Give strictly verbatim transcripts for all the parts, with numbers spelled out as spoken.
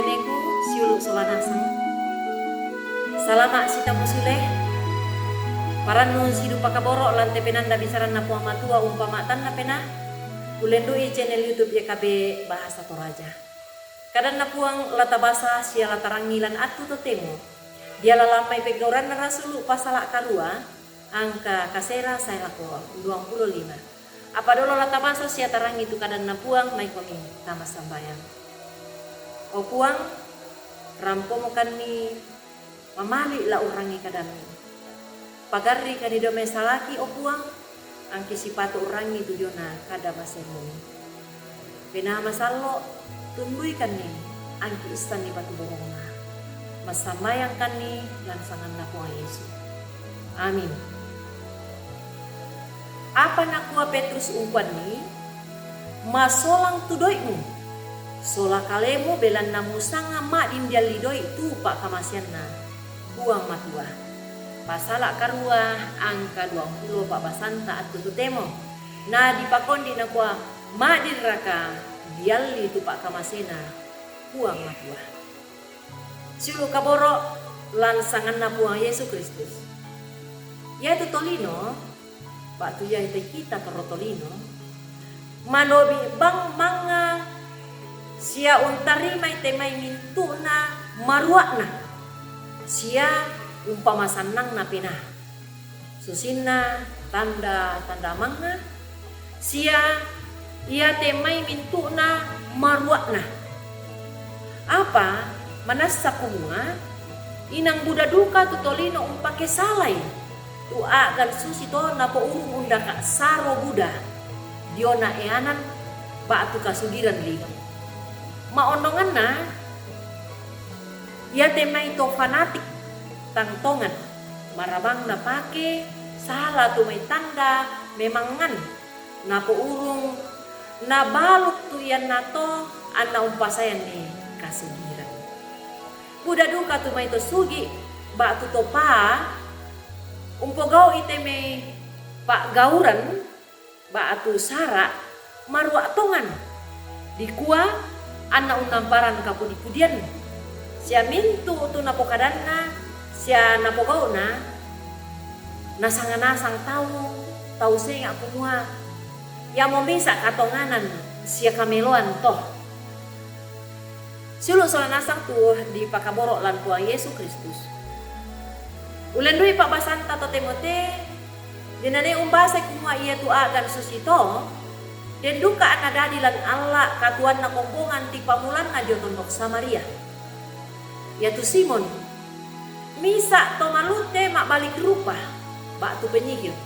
Neku, siulu' sola nasang. Salama' sitamu sule. Parannu sidupa kaboro' lan te penanda bisaranna Puang Matua umpama'tanna penaa. Ulendu'i channel YouTube Y K B Bahasa Toraja. Kadanna Puang la tabasa sia la tarangi lan attu totemo. Diala lan mai peggauranna rasulu' pasala' karua, angka kasera sae lako duangpulo lima. Apa dolo la tabasa sia tarangi tu kadanna Puang, maikomi tama sambayang. O Puang, rampomukanni mamali' la urrangi kadammi. Pagarrikani dio mai salaki, o Puang, angki sipatu urrangi tu diona kada masemumi. Penaa masallo', tunduikanni angki issanni patuborongna. Massambayangkanni lan sanganna Puang Yesu. Amin. Apa nakua Petrus ungkuanni? Masolang tu doi'mu sola kalemu, belanna musanga ma'din dialli doi' tu pa'kamaseanna Puang Matua. Pasala' karua angka duangpulo pa'basanta attu totemo. Na dipakondi nakua, ma'dinraka dialli tu pa'kamasena Puang Matua? Siulu' kaboro' lan sanganna Puang Yesu Kristus. Iatu tolino, ba'tu iate kita torro tolino, manobi' bang mangnga sia untarimai te mai mintu'na marua'na sia umpamasannanna penaa. Susinna tanda-tanda mangnga, sia iate mai mintu'na marua'na. Apa manassa kumua, inang buda duka tu tolino umpakesalai tu a'gan susito napourung undaka' saro buda diona eanan ba'tu kasugiran lino. Ma'onnonganna, iate mai to fanatik tang tongan, marabang napake sala tu mai tanda memangngan napourung, nabaluk tu iannato anna umpasaeanni kasugiran. Buda duka tu mai to sugi' ba'tu to paa umpogau'i te mai pa'gauran ba'tu sara' marua' tongan, dikua anna unnamparan kapudi-pudian, sia mintu' tu napokadanna sia napogau'na nasanga-nasang tau, tau senga' kumua iamo misa' katonganan sia kameloan to. Siulu' sola nasang tu dipakaboro' lan Puang Yesu Kristus. Ulendu'i pa'basanta totemo te, denane umbasai kumua iatu a'gan susito, den duka anna dadi lan alla' katuoanna kombongan tipamulanna dio tondok Samaria. Iatu Simon, misa' to malute ma'balik rupa ba'tu penyihir.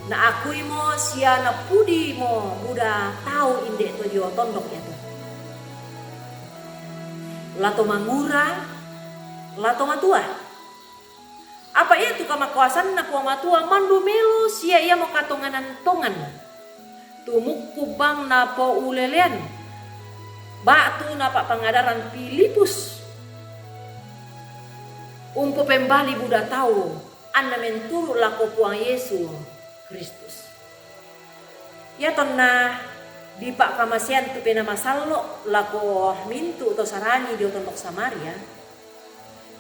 Naakuimo sia napudimo buda tau inde' to dio tondok iato. La to mangura, la to matua. Apa iatu kamakuasanna Puang Matua mandu melo sia iamo katonganan tongan. Tumukku bang napoulelean, ba'tu napa'pangadaran Filipus umpopembali buda tau anna menturu' lako Puang Yesu Kristus. Iatonna dipa'kamasean tu Penaa Masallo' lako mintu' to sarani dio tondok Samaria,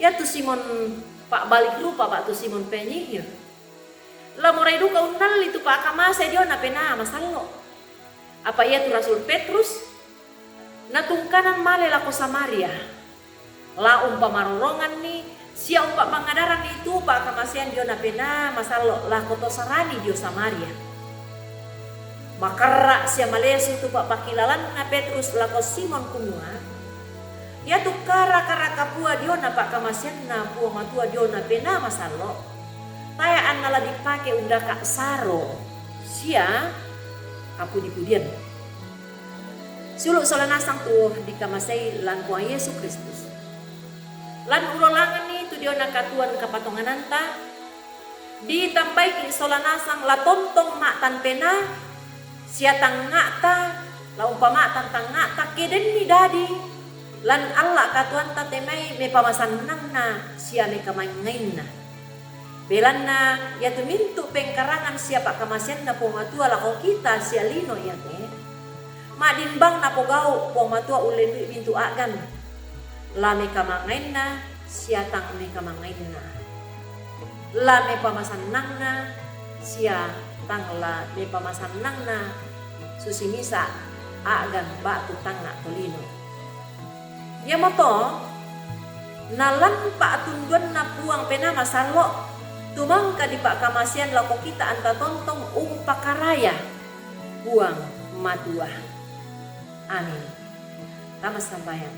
iatu Simon pa'balik rupa ba'tu Simon penyihir, la morai duka unnalli tu pa'kamase diona Penaa Masallo'. Apa iatu Rasul Petrus natungkanan male lako Samaria, la umpamaroronganni sia umpa'pangadaranni tu pa'kamasean diona Penaa Masallo' lako to sarani dio Samaria. Makarra' sia malesu tu pa'pakilalanna Petrus lako Simon kumua, iatu kara-kara kapua diona pa'kamaseanna Puang Matua diona Penaa Masallo', tae' anna la dipake undaka' saro sia kapudi-pudian. Siulu' sola nasang tu dikamasei lan Puang Yesu Kristus. Lan ulolanganni tu diona katuoan kapatongananta, ditambaiki' sola nasang la tontong ma'tan penaa sia tangnga'ta, la umpama'tan tangnga'ta ke denni dadi lan alla' katuoanta te mai mepamasannanna sia mekamangngainna. Belanna iatu mintu' pengkarangan sia pa'kamaseanna Puang Matua lako kita sia lino iate, ma'din bang napogau' Puang Matua ullendu'i mintu' a'gan. La mekamangainna sia tang mekamangainna, la mepamasannangna sia tang la mepamasannangna, susi misa a'gan ba'tu tangnga tolino. Iamoto nalan pa'tunduanna Puang Penaa Masallo', tumangka dipa'kamasean lako kita anta tontong umpakaraya Puang Matua. Amin. Tama sambayang.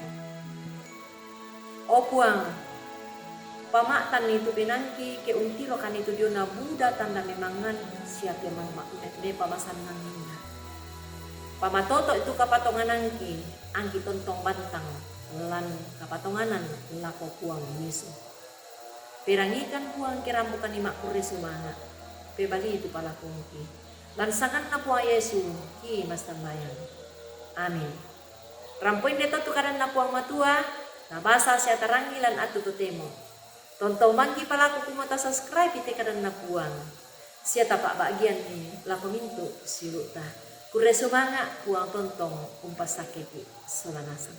O Puang, pama'tanni tu penaangki ke untilokanni tu diona buda tanda memangngan sia pemamma-, me-, mepamasannanginna. Pamatoto'i tu kapatonganangki, angki tontong bantang lan kapatonganan lako Puang Yesu. Perangikan Puang ke rampokanni ma'kurre sumanga', pebalii tu palakungki. Lan sanganna Puang Yesu ki massambayang. Amin. Rampoi inde to tu kadanna Puang Matua, nabasa sia tarangi lan attu totemo. Tontong manggi palaku kumua tasubscribe te kadanna Puang, sia tapa'ba'gianni lako mintu' siulu'ta. Kurre sumanga', Puang tontong umpassakkeki sola nasang.